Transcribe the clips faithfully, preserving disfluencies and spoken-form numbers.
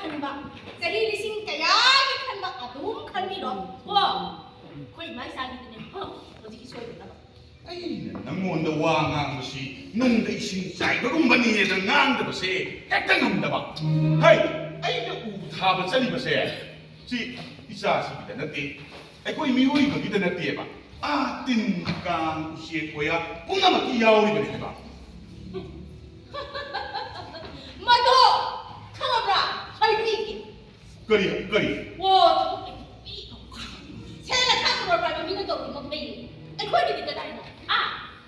ꯈꯟꯕ, ꯆꯍꯤ ꯂꯤꯁꯤꯡ ꯀꯌꯥꯒꯤ ꯈꯟꯕ ꯑꯗꯨꯝ ꯈꯟꯕꯤꯔꯣ ꯀꯣ꯫ ꯑꯩꯈꯣꯏ ꯏꯃꯥ ꯏꯆꯥꯒꯤꯗꯨꯅꯦ꯫ ꯍ, ꯍꯧꯖꯤꯛꯀꯤ ꯁꯣꯏꯗꯅꯕ꯫ ꯑꯩꯅ ꯅꯪꯉꯣꯟꯗ ꯋꯥ ꯉꯥꯡꯕꯁꯤ ꯅꯨꯡꯗ ꯏꯁꯤꯡ ꯆꯥꯏꯕꯒꯨꯝꯕꯅꯦꯅ ꯉꯥꯡꯗꯕꯁꯦ ꯍꯦꯛꯇ ꯉꯝꯗꯕ꯫ ꯍꯩ, ꯑꯩꯅ ꯎ ꯊꯥꯕ ꯆꯠꯂꯤꯕꯁꯦ ꯁꯤ ꯏꯆꯥꯁꯤꯒꯤꯗ ꯅꯠꯇꯦ, ꯑꯩꯈꯣꯏ ꯃꯤꯑꯣꯏꯕꯒꯤꯗ ꯅꯠꯇꯦꯕ꯫ ꯑꯥ, ꯇꯤꯟ, ꯀꯥꯡ, ꯎꯆꯦꯛ, ꯋꯥꯌꯥ ꯄꯨꯝꯅꯃꯛꯀꯤ ꯌꯥꯎꯔꯤꯕꯅꯦ ꯍꯥꯏꯕ꯫ ꯃꯗꯣ ꯈꯪꯉꯕ꯭ꯔꯥ? ꯍꯥꯏꯕꯤꯒꯦ꯫ ꯀꯔꯤ? ꯀꯔꯤ? ꯑꯣ, ꯊꯕꯛ ꯂꯩꯇꯕ ꯃꯤ ꯇꯧꯕ꯫ ꯁꯦꯜꯅ ꯈꯥꯡꯕ ꯄꯥꯏꯕ ꯃꯤꯅ ꯇꯧꯕ ꯃꯈꯩ ꯑꯩꯈꯣꯏꯒꯤꯗꯤ ꯀꯗꯥꯏꯅꯣ? ꯑꯥ,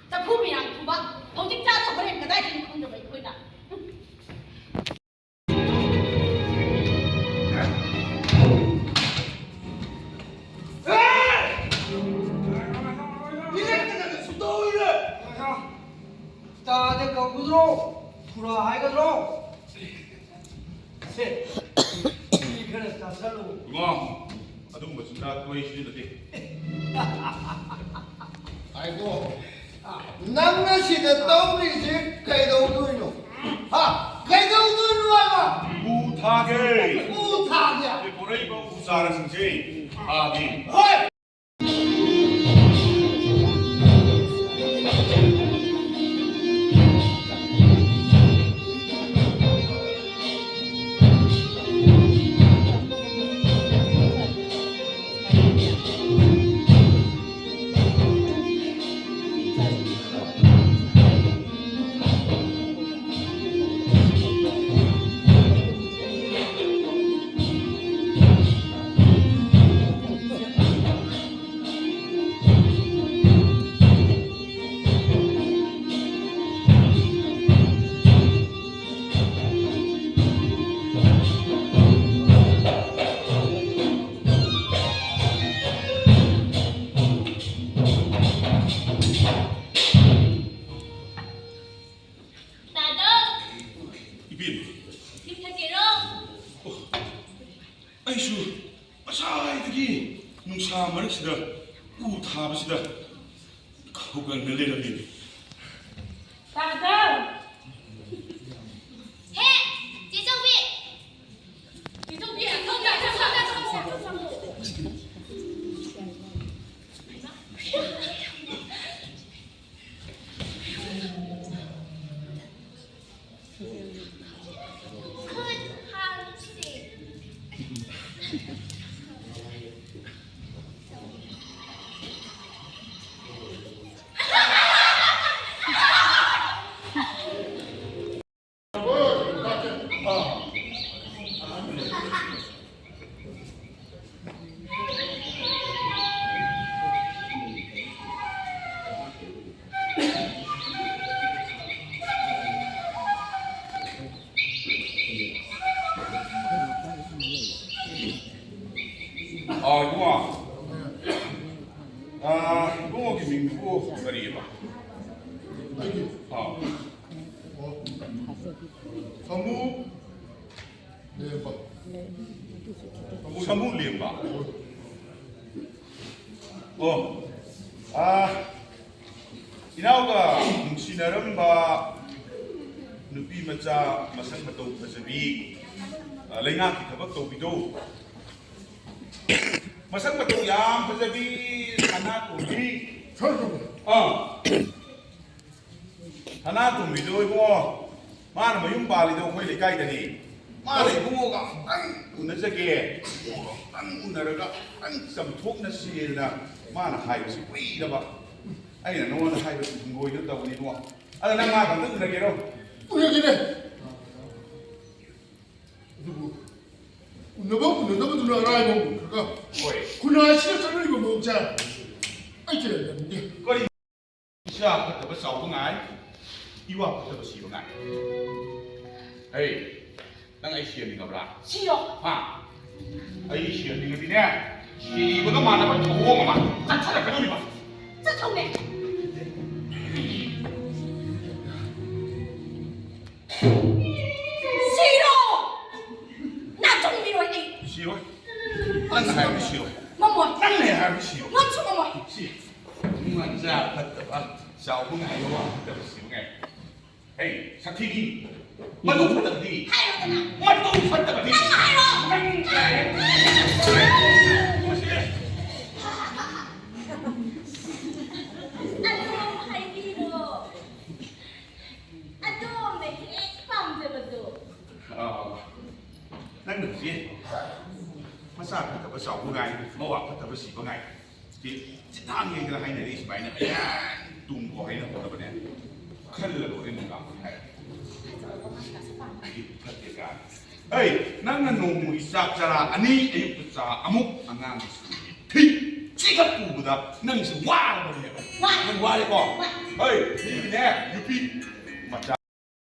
ꯆꯐꯨ ꯃꯤꯔꯥꯡ ꯊꯨꯕ, ꯍꯧꯖꯤꯛ ꯆꯥꯗ ꯍꯣꯔꯦꯟ ꯀꯗꯥꯏꯗꯒꯤ ꯈꯪꯗꯕ ꯑꯩꯈꯣꯏꯅ? ꯇꯥꯗꯦ ꯀꯧꯒꯗ꯭ꯔꯣ? ꯈꯨꯔꯥ ꯍꯥꯏꯒꯗ꯭ꯔꯣ? ꯁꯦ, ꯁꯤ ꯈꯔ ꯆꯥꯁꯜꯂꯨ꯫ ꯏꯃꯥ, ꯑꯗꯨꯒꯨꯝꯕ ꯆꯤꯟꯖꯥꯛꯇꯣ ꯑꯩ ꯁꯤꯖꯤꯟꯅꯗꯦ꯫ ꯉꯥꯏꯈꯣ꯫ ꯅꯪꯅ ꯁꯤꯗ ꯇꯧꯔꯤꯁꯦ ꯀꯩꯗꯧꯗꯣꯏꯅꯣ? ꯍꯥ? ꯀꯩꯗꯧꯗꯣꯏꯅꯣ ꯍꯥꯏꯕ? ꯎ ꯊꯥꯒꯦ꯫ ꯎ ꯊꯥꯒꯦ? ꯑꯩ ꯄꯣꯔꯛꯏꯕ ꯎ ꯆꯥꯔꯁꯤꯡꯁꯦ ꯊꯥꯒꯦ꯫ ꯍꯣꯏ꯫ ꯇꯥꯗꯧ! ꯏꯕꯦꯝꯃ! ꯏꯁꯤꯡ ꯊꯛꯀꯦꯔꯣ? ꯑꯣ, ꯑꯩꯁꯨ ꯉꯁꯥꯏꯗꯒꯤ ꯅꯨꯡꯁꯥ ꯃꯔꯛꯁꯤꯗ ꯎ ꯊꯥꯕꯁꯤꯗ ꯈꯧꯒꯪꯅ ꯂꯩꯔꯝꯃꯤꯅꯦ꯫ ꯇꯥꯗꯧ! ꯍꯦ, ꯆꯦ ꯆꯧꯕꯤ! ꯑꯥ, ꯏꯕꯨꯡꯉꯣꯒꯤ ꯃꯤꯡꯗꯨꯕꯨ ꯀꯔꯤꯑꯕ? ꯑꯩꯒꯤ ꯑꯥ꯫ ꯑꯣ꯫ ꯁꯥꯃꯨ ꯂꯦꯝꯕ꯫ ꯁꯥꯃꯨ ꯂꯦꯝꯕ? ꯑꯣ꯫ ꯑꯥ, ꯏꯅꯥꯎꯒ ꯅꯨꯡꯁꯤꯅꯔꯝꯕ ꯅꯨꯄꯤ ꯃꯆꯥ ꯃꯁꯛ ꯃꯇꯧ ꯐꯖꯕꯤ, ꯑꯥ, ꯂꯩꯉꯥꯛꯀꯤ ꯊꯕꯛ ꯇꯧꯕꯤꯗꯣ, ꯃꯁꯛ ꯃꯇꯧ ꯌꯥꯝ ꯐꯖꯕꯤ ꯁꯅꯥꯇꯣꯝꯕꯤ꯫ ꯑꯥ꯫ ꯁꯅꯥꯇꯣꯝꯕꯤꯗꯣ ꯏꯕꯨꯡꯉꯣ, ꯃꯥꯅ ꯃꯌꯨꯝ ꯄꯥꯜꯂꯤꯗꯣ ꯑꯩꯈꯣꯏ ꯂꯩꯀꯥꯏꯗꯅꯤ꯫ ꯃꯥꯅ ꯏꯕꯨꯡꯉꯣꯒ ꯑꯝꯇꯪ ꯎꯅꯖꯒꯦ, ꯏꯕꯨꯡꯉꯣꯒ ꯑꯝꯇꯪ ꯎꯅꯔꯒ ꯑꯝꯇꯪ ꯆꯝꯊꯣꯛꯅꯁꯦꯅ ꯃꯥꯅ ꯍꯥꯏꯕꯁꯤ ꯀꯨꯏꯔꯕ꯫ ꯑꯩꯅ ꯅꯉꯣꯟꯗ ꯍꯥꯏꯕꯁꯤ ꯍꯪꯒꯣꯏꯗ ꯇꯧꯕꯅꯤ ꯏꯕꯨꯡꯉꯣ꯫ ꯑꯗ ꯅꯪ ꯃꯥꯒ ꯑꯝꯇꯪ ꯎꯅꯒꯦꯔꯣ? ꯎꯅꯒꯦꯅꯦ꯫ ꯑꯗꯨꯕꯨ ꯎꯅꯕ ꯎꯅꯗꯕꯗꯨꯅ ꯑꯔꯥꯏꯕ ꯑꯣꯏꯈ꯭ꯔꯒ ꯍꯣꯏ꯫ ꯈꯨꯟꯅꯥꯏꯁꯤꯗ ꯆꯠꯅꯔꯤꯕ ꯃꯑꯣꯡꯁꯦ ꯑꯩ ꯀꯌꯥ ꯌꯥꯅꯤꯡꯗꯦ꯫ ꯀꯔꯤ? ꯏꯆꯥ ꯐꯠꯇꯕ ꯆꯥꯎꯕ ꯉꯥꯏ, ꯏꯋꯥ ꯐꯠꯇꯕ ꯁꯤꯕ ꯉꯥꯏ꯫ ꯍꯩ, ꯅꯪ ꯑꯩ ꯁꯤꯍꯟꯅꯤꯡꯉꯕ꯭ꯔꯥ? ꯁꯤꯌꯣ꯫ ꯍꯥ? ꯑꯩ ꯁꯤꯍꯟꯅꯤꯡꯉꯗꯤꯅꯦ, ꯁꯤꯕꯒ ꯃꯥꯟꯅꯕ ꯊꯧꯑꯣꯡ ꯑꯃ ꯆꯠꯊꯔꯛꯀꯗꯧꯔꯤꯕ꯫ ꯆꯠꯊꯧꯅꯦ꯫ ꯁꯤꯔꯣ! ꯅꯥꯆꯨꯡ ꯃꯤꯔꯣꯏ ꯑꯩ! ꯁꯤꯔꯣꯏ꯫ ꯅꯪꯅ ꯍꯥꯏꯔꯗꯤ ꯁꯤꯔꯣꯏ꯫ ꯉꯝꯃꯣꯏ꯫ ꯅꯪꯅ ꯍꯦꯛ ꯍꯥꯏꯔꯗꯤ ꯁꯤꯔꯣꯏ꯫ ꯉꯝꯁꯨ ꯉꯝꯃꯣꯏ꯫ ꯁꯤ ꯃꯆꯥ ꯐꯠꯇꯕ, ꯆꯥꯎꯕ ꯉꯥꯏꯕ, ꯋꯥ ꯐꯠꯇꯕ ꯁꯤꯕ ꯉꯥꯏ꯫ ꯍꯩ, ꯁꯛꯊꯤꯕꯤ꯫ ꯃꯇꯧ ꯐꯠꯇꯕꯗꯤ꯫ ꯍꯥꯏꯔꯣꯗꯅ꯫ ꯃꯇꯧ ꯐꯠꯇꯕꯗꯤ꯫ ꯅꯪ ꯍꯥꯏꯔꯣ꯫ ꯅꯪ ꯍꯥꯏꯔꯣ꯫ ꯑꯗꯨꯝ ꯍꯥꯏꯕꯤꯔꯣ꯫ ꯑꯗꯣꯝꯅ ꯍꯦꯛ ꯄꯥꯝꯖꯕꯗꯣ꯫ ꯑꯥ, ꯅꯪꯅ ꯍꯧꯖꯤꯛ ꯃꯆꯥ ꯐꯠꯇꯕ ꯆꯥꯎꯕ ꯉꯥꯏ, ꯃꯋꯥ ꯐꯠꯇꯕ ꯁꯤꯕ ꯉꯥꯏ꯫ ꯁꯤ ꯆꯤꯠꯊꯥꯡ ꯌꯦꯡꯗꯅ ꯍꯥꯏꯅꯔꯤ ꯁꯨꯃꯥꯏꯅ꯫ ꯑꯌꯥ, ꯇꯨꯡꯕꯨ ꯍꯥꯏꯅ ꯍꯣꯠꯅꯕꯅꯦ꯫ ꯈꯜꯂ ꯂꯣꯏꯔꯦ ꯅꯨꯡꯗꯥꯡ ꯍꯥꯏꯔ꯫ ꯑꯩꯗꯤ ꯐꯠꯇꯦ ꯀꯥꯏꯅ꯫ ꯑꯩ, ꯅꯪꯅ ꯅꯣꯡꯃꯒꯤ ꯆꯥꯛ ꯆꯔꯥ ꯑꯅꯤ, ꯑꯌꯨꯛꯇ ꯆꯥ ꯑꯃꯨꯛ, ꯑꯉꯥꯡꯒꯤ ꯁ꯭ꯀꯨꯜꯒꯤ ꯐꯤ, ꯁꯤꯈꯛ ꯄꯨꯕꯗ ꯅꯪꯁꯦ ꯋꯥꯔꯕꯅꯦꯕ꯫ ꯋꯥꯏ꯫ ꯅꯪ ꯋꯥꯔꯦꯀꯣ? ꯋꯥꯏ꯫ ꯍꯩ, ꯃꯤꯒꯤꯅꯦ, ꯅꯨꯄꯤ ꯃꯆꯥ꯫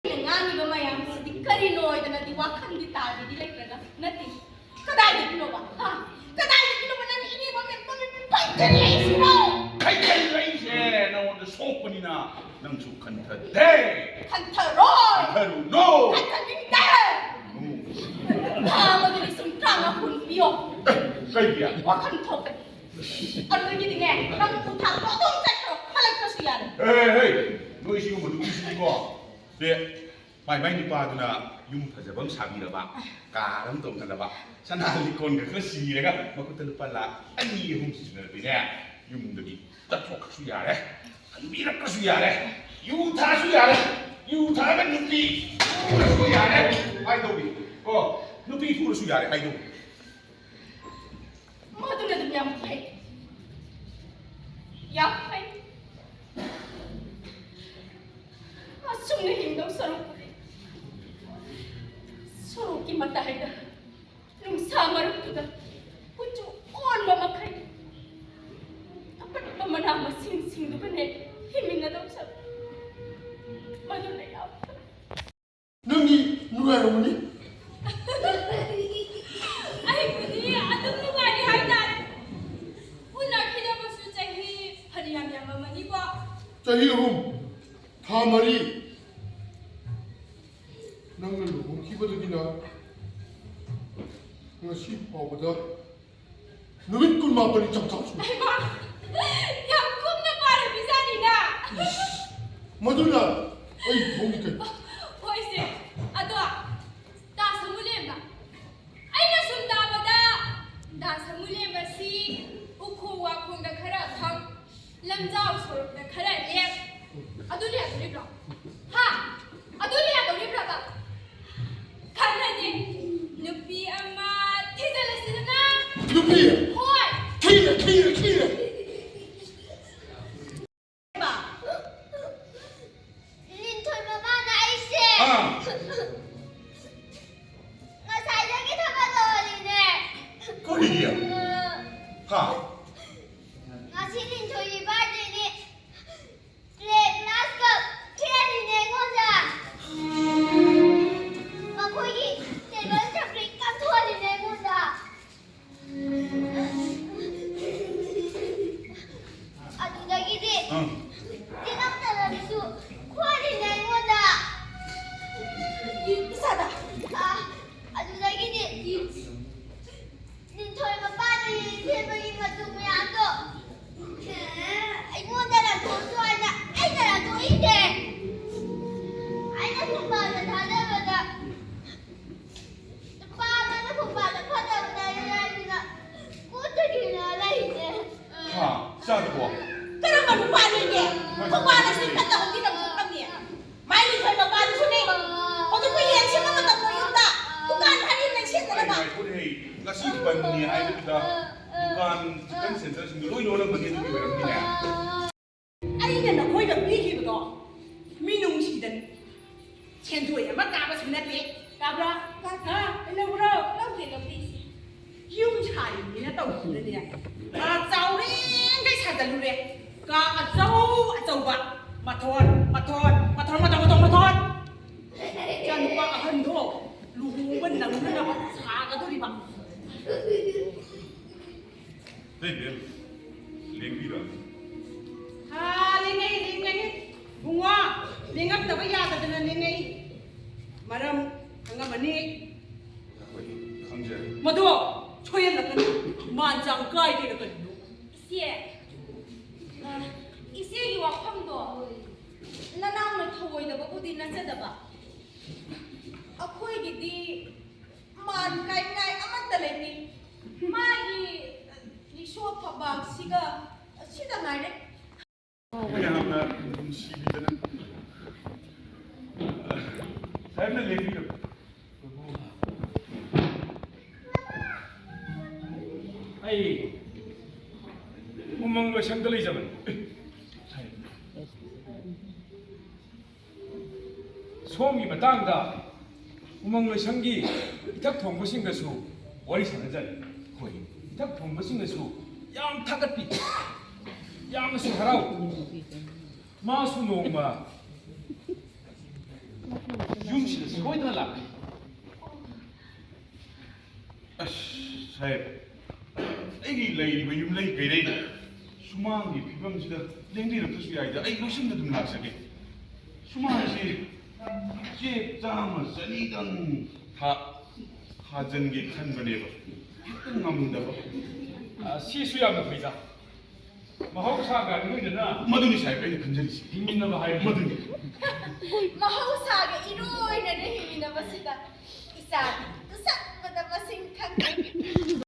ꯑꯩꯅ ꯉꯥꯡꯉꯤꯕ ꯃꯌꯥꯝꯁꯤꯗꯤ ꯀꯔꯤꯅꯣ ꯍꯥꯏꯗꯅꯗꯤ ꯋꯥꯈꯜꯗꯤ ꯇꯥꯒꯦꯗꯤ ꯂꯩꯇ꯭ꯔꯒ ꯅꯠꯇꯦ꯫ ꯀꯗꯥꯏꯗꯒꯤꯅꯣꯕ? ꯍꯥ? ꯀꯗꯥꯏꯗꯒꯤꯅꯣꯕ ꯅꯪꯅ ꯀꯔꯤ ꯂꯩꯁꯤꯔꯣ? ꯀꯩ ꯀꯔꯤ ꯂꯩꯁꯦ? ꯅꯉꯣꯟꯗ ꯁꯣꯛꯄꯅꯤꯅ ꯅꯪꯁꯨ ꯈꯟꯊꯗꯦ꯫ ꯈꯟꯊꯔꯣ꯫ ꯈꯟꯊꯔꯨꯅꯣ꯫ ꯈꯟꯊꯅꯤꯡꯗꯦ꯫ ꯊꯥ ꯑꯃꯗ ꯂꯤꯁꯤꯡ ꯇꯔꯥꯃꯉꯥ ꯀꯨꯟ ꯄꯤꯌꯣ꯫ ꯑꯦ, ꯀꯩꯒꯤ? ꯋꯥꯈꯜ ꯊꯣꯛꯇꯦ꯫ ꯑꯗꯨꯗꯒꯤꯗꯤꯅꯦ, ꯅꯪ ꯎ ꯊꯥꯡꯗꯣ ꯑꯗꯨꯝ ꯆꯠꯈ꯭ꯔꯣ꯫ ꯍꯜꯂꯛꯇ꯭ꯔꯁꯨ ꯌꯥꯔꯦ꯫ ꯍꯦ, ꯍꯦ, ꯍꯦ꯫ ꯅꯣꯏ ꯁꯤꯒꯨꯝꯕ ꯅꯨꯄꯤꯁꯤꯗꯤꯀꯣ, ꯁꯦ, ꯃꯥꯏ ꯃꯥꯏ ꯅꯨꯄꯥꯗꯨꯅ ꯌꯨꯝ ꯐꯖꯕ ꯑꯃ ꯁꯥꯕꯤꯔꯕ, ꯀꯥꯔ ꯑꯃ ꯇꯣꯡꯍꯜꯂꯕ, ꯁꯅꯥ ꯂꯤꯛꯀꯣꯟꯒ ꯈꯔ ꯁꯤꯔꯒ ꯃꯈꯨꯠꯇ ꯂꯨꯄꯥ ꯂꯥꯛ ꯑꯅꯤ ꯑꯍꯨꯝ ꯁꯤꯖꯤꯟꯅꯔꯗꯤꯅꯦ, ꯌꯨꯝꯗꯒꯤ ꯆꯠꯊꯣꯛꯈ꯭ꯔꯁꯨ ꯌꯥꯔꯦ, ꯍꯟꯕꯤꯔꯛꯈ꯭ꯔꯁꯨ ꯌꯥꯔꯦ, ꯌꯨ ꯊꯛꯑꯁꯨ ꯌꯥꯔꯦ, ꯌꯨ ꯊꯛꯑꯒ ꯅꯨꯄꯤ ꯐꯨꯔꯁꯨ ꯌꯥꯔꯦ ꯍꯥꯏꯗꯧꯔꯤ꯫ ꯀꯣ, ꯅꯨꯄꯤ ꯐꯨꯔꯁꯨ ꯌꯥꯔꯦ ꯍꯥꯏꯗꯧꯔꯤ꯫ ꯃꯗꯨꯅ ꯑꯗꯨꯝ ꯌꯥꯝ ꯐꯩ꯫ ꯌꯥꯝ ꯐꯩ꯫ ꯑꯁꯨꯝꯅ ꯍꯤꯡꯗꯧ ꯁꯔꯨꯛꯄꯨꯗꯤ ꯁꯣꯔꯣꯛꯀꯤ ꯃꯇꯥꯏꯗ, ꯅꯨꯡꯁꯥ ꯃꯔꯛꯇꯨꯗ ꯀꯨꯆꯨ ꯑꯣꯟꯕ ꯃꯈꯩ ꯑꯄꯠꯄ ꯃꯅꯥ ꯃꯁꯤꯡꯁꯤꯡꯗꯨꯒꯅꯦ ꯍꯤꯡꯃꯤꯟꯅꯗꯧ ꯁꯔꯨꯛ꯫ ꯃꯗꯨꯅ ꯌꯥꯝ ꯐꯩ꯫ ꯅꯪꯗꯤ ꯅꯨꯡꯉꯥꯏꯔꯝꯃꯅꯤ꯫ ꯑꯩꯕꯨꯗꯤ ꯑꯗꯨꯝ ꯅꯨꯡꯉꯥꯏꯔꯤ ꯍꯥꯏꯇꯥꯔꯦ꯫ ꯎꯅꯈꯤꯗꯕꯁꯨ ꯆꯍꯤ ꯐꯅꯌꯥꯝ ꯌꯥꯝꯃꯝꯃꯅꯤꯀꯣ꯫ ꯆꯍꯤ ꯑꯍꯨꯝ, ꯊꯥ ꯃꯔꯤ꯫ ꯅꯪꯅ ꯂꯨꯍꯣꯡꯈꯤꯕꯗꯒꯤꯅ ꯉꯁꯤ ꯐꯥꯎꯕꯗ ꯅꯨꯃꯤꯠ ꯀꯨꯟꯃꯥꯄꯟꯅꯤ ꯆꯞ ꯆꯥꯕ ꯁꯨꯔꯦ꯫ ꯍꯩꯃꯥ! ꯌꯥꯝ ꯀꯨꯞꯅ ꯄꯥꯔꯝꯃꯤꯖꯥꯠꯅꯤꯅ꯫ ꯏꯁ! ꯃꯗꯨꯅ ꯑꯩ ꯊꯣꯡꯒꯤ ꯀꯩ? ꯍꯣꯏꯁꯦ, ꯑꯗꯣ ꯗꯥ ꯁꯃꯨꯂꯦꯝꯕ, ꯑꯩꯅ ꯁꯨꯝ ꯇꯥꯕꯗ ꯗꯥ ꯁꯃꯨꯂꯦꯝꯕꯁꯤ ꯎꯈꯣꯡ ꯋꯥꯈꯣꯡꯗ ꯈꯔ ꯐꯝ, ꯂꯝꯖꯥꯎ ꯁꯣꯔꯣꯛꯇ ꯈꯔ ꯂꯦꯞ꯫ ꯑꯗꯨꯅ ꯌꯥꯗꯣꯔꯤꯕ꯭ꯔꯣ? ꯍꯥ? ꯑꯗꯨꯅ ꯌꯥꯗꯣꯔꯤꯕ꯭ꯔꯕ? ꯈꯟꯅꯗꯦ꯫ ꯅꯨꯄꯤ ꯑꯃ ꯊꯤꯖꯤꯜꯂꯁꯤꯗꯅ꯫ ꯅꯨꯄꯤ? ꯍꯣꯏ꯫ ꯈꯤꯔꯦ, ꯈꯤꯔꯦ, ꯈꯤꯔꯦ꯫ ꯂꯤꯟꯊꯣꯏ ꯃꯃꯥꯅ ꯑꯩꯁꯦ ꯑꯥ꯫ ꯉꯁꯥꯏꯗꯒꯤ ꯊꯕꯛ ꯇꯧꯍꯜꯂꯤꯅꯦ꯫ ꯀꯔꯤꯒꯤ? ꯑ, ꯍꯥ? ꯉꯁꯤ ꯂꯤꯟꯊꯣꯏꯒꯤ ꯕꯥꯔꯗꯦꯅꯤ꯫ ꯄ꯭ꯂꯦ ꯒ꯭ꯂꯥꯁꯀ ꯈꯦꯠꯂꯤꯅꯦ ꯑꯩꯉꯣꯟꯗ꯫ ꯃꯈꯣꯏꯒꯤ ꯇꯦꯕꯜ ꯆꯧꯀ꯭ꯔꯤ ꯀꯥꯞꯊꯣꯛꯍꯜꯂꯤꯅꯦ ꯑꯩꯉꯣꯟꯗ꯫ ꯍꯥꯏꯕꯗꯨꯗ ꯗꯨꯀꯥꯟ, ꯆꯤꯀꯟ ꯁꯦꯟꯇꯔꯁꯤꯡꯗꯣ ꯂꯣꯏ ꯂꯣꯜꯂꯝꯃꯅꯤ, ꯑꯗꯨꯒꯤ ꯑꯣꯏꯔꯝꯅꯤꯅꯦ꯫ ꯑꯩꯅ ꯅꯈꯣꯏꯗ ꯄꯤꯈꯤꯕꯗꯣ ꯃꯤꯅꯨꯡꯁꯤꯗꯅꯤ꯫ ꯁꯦꯟꯗꯣꯏ ꯑꯃ ꯀꯥꯕꯁꯨ ꯅꯠꯇꯦ꯫ ꯀꯥꯕ꯭ꯔꯥ? ꯍꯥ? ꯂꯧꯕ꯭ꯔꯣ? ꯂꯧꯗꯦ, ꯂꯧꯗꯦ, ꯏꯆꯦ꯫ ꯌꯨꯝ ꯁꯥꯔꯤꯅꯤꯅ ꯇꯧꯗꯅꯅꯦ꯫ ꯀꯥ ꯆꯥꯎꯔꯤꯈꯩ ꯁꯥꯖꯜꯂꯨꯔꯦ꯫ ꯀꯥ ꯑꯆꯧ ꯑꯆꯧꯕ꯫ ꯃꯊꯣꯟ, ꯃꯊꯣꯟ, ꯃꯊꯣꯟ, ꯃꯊꯣꯟ, ꯃꯊꯣꯟ, ꯃꯊꯣꯟ꯫ ꯏꯆꯥꯅꯨꯄꯥ ꯑꯍꯟꯗꯣ ꯂꯨꯍꯣꯡꯕ ꯅꯪꯅꯅꯕ ꯁꯥꯒꯗꯧꯔꯤꯕ꯫ ꯏꯕꯦꯝ, ꯂꯦꯡꯕꯤꯔꯣ꯫ ꯍꯥ, ꯂꯦꯡꯉꯛꯏ, ꯂꯦꯡꯉꯛꯏ꯫ ꯕꯨꯡꯉꯣ, ꯂꯦꯡꯉꯛꯇꯕ ꯌꯥꯗꯗꯅ ꯂꯦꯡꯉꯛꯏ꯫ ꯃꯔꯝ ꯈꯪꯉꯝꯃꯅꯤ꯫ ꯍꯣꯏ, ꯈꯪꯖꯔꯦ꯫ ꯃꯗꯣ ꯁꯣꯏꯍꯜꯂꯛꯀꯅꯨ꯫ ꯃꯥꯟ ꯆꯥꯡ ꯀꯥꯏꯗꯦꯅ ꯀꯔꯤꯅꯣ? ꯏꯆꯦ, ꯑ, ꯏꯆꯦꯒꯤ ꯋꯥꯐꯝꯗꯣ ꯅꯅꯥꯎꯅ ꯊꯧꯑꯣꯏꯗꯕꯕꯨꯗꯤ ꯅꯠꯆꯗꯕ꯫ ꯑꯩꯈꯣꯏꯒꯤꯗꯤ ꯃꯥꯟ ꯀꯥꯏꯅꯤꯡꯉꯥꯏ ꯑꯃꯠꯇ ꯂꯩꯇꯦ꯫ ꯃꯥꯒꯤ ꯂꯤꯛꯁꯣ ꯐꯝꯕꯥꯛꯁꯤꯒ ꯁꯤꯗ ꯉꯥꯏꯔꯦ꯫ ꯃꯌꯥꯝꯅ ꯅꯨꯡꯁꯤꯕꯤꯗꯅ꯫ ꯁꯥꯍꯦꯕꯅ ꯂꯦꯡꯕꯤꯔꯣ꯫ ꯑꯩ ꯎꯃꯪ ꯂꯣꯏꯁꯪꯗ ꯂꯩꯖꯕꯅꯤ꯫ ꯁꯣꯝꯒꯤ ꯃꯇꯥꯡꯗ ꯎꯃꯪ ꯂꯣꯏꯁꯪꯒꯤ ꯏꯊꯛ ꯊꯣꯡꯕꯁꯤꯡꯒꯁꯨ ꯋꯥꯔꯤ ꯁꯥꯟꯅꯖꯔꯦ꯫ ꯍꯣꯏ, ꯏꯊꯛ ꯊꯣꯡꯕꯁꯤꯡꯅꯁꯨ ꯌꯥꯝ ꯊꯥꯒꯠꯄꯤ, ꯌꯥꯝꯅꯁꯨ ꯍꯔꯥꯎ꯫ ꯃꯥꯁꯨ ꯅꯣꯡꯃ ꯌꯨꯝꯁꯤꯗ ꯁꯣꯏꯗꯅ ꯂꯥꯛꯀꯅꯤ꯫ ꯑꯁ, ꯁꯥꯍꯦꯕ, ꯑꯩꯒꯤ ꯂꯩꯔꯤꯕ ꯌꯨꯝꯂꯩ ꯀꯩꯔꯩ ꯁꯨꯃꯥꯡꯒꯤ ꯐꯤꯕꯝꯁꯤꯗ ꯂꯦꯡꯕꯤꯔꯛꯇ꯭ꯔꯁꯨ ꯌꯥꯏꯗ, ꯑꯩ ꯂꯣꯏꯁꯤꯟꯅ ꯑꯗꯨꯝ ꯂꯥꯛꯆꯒꯦ꯫ ꯁꯨꯃꯥꯡꯁꯤ ꯆꯦꯛ ꯆꯥꯝꯃ ꯆꯅꯤꯗꯪ ꯊꯥ-, ꯊꯥꯖꯟꯒꯦ ꯈꯟꯕꯅꯦꯕ, ꯍꯦꯛꯇ ꯉꯝꯗꯕ꯫ ꯑ, ꯁꯤꯁꯨ ꯌꯥꯝꯅ ꯐꯩꯗ꯫ ꯃꯍꯧꯁꯥꯒ ꯏꯔꯣꯏꯅꯅ ꯃꯗꯨꯅꯤ ꯁꯥꯍꯦꯕ ꯑꯩꯅ ꯈꯟꯖꯔꯤꯁꯤ꯫ ꯍꯤꯡꯃꯤꯟꯅꯕ ꯍꯥꯏꯕꯗꯨ꯫ ꯃꯗꯨꯅꯤ꯫ ꯃꯍꯧꯁꯥꯒ ꯏꯔꯣꯏꯅꯅ ꯍꯤꯡꯃꯤꯟꯅꯕꯁꯤꯗ ꯏꯆꯥꯗꯤ ꯇꯨꯁꯟꯕꯗ ꯃꯁꯤꯡ ꯈꯪꯗꯦ꯫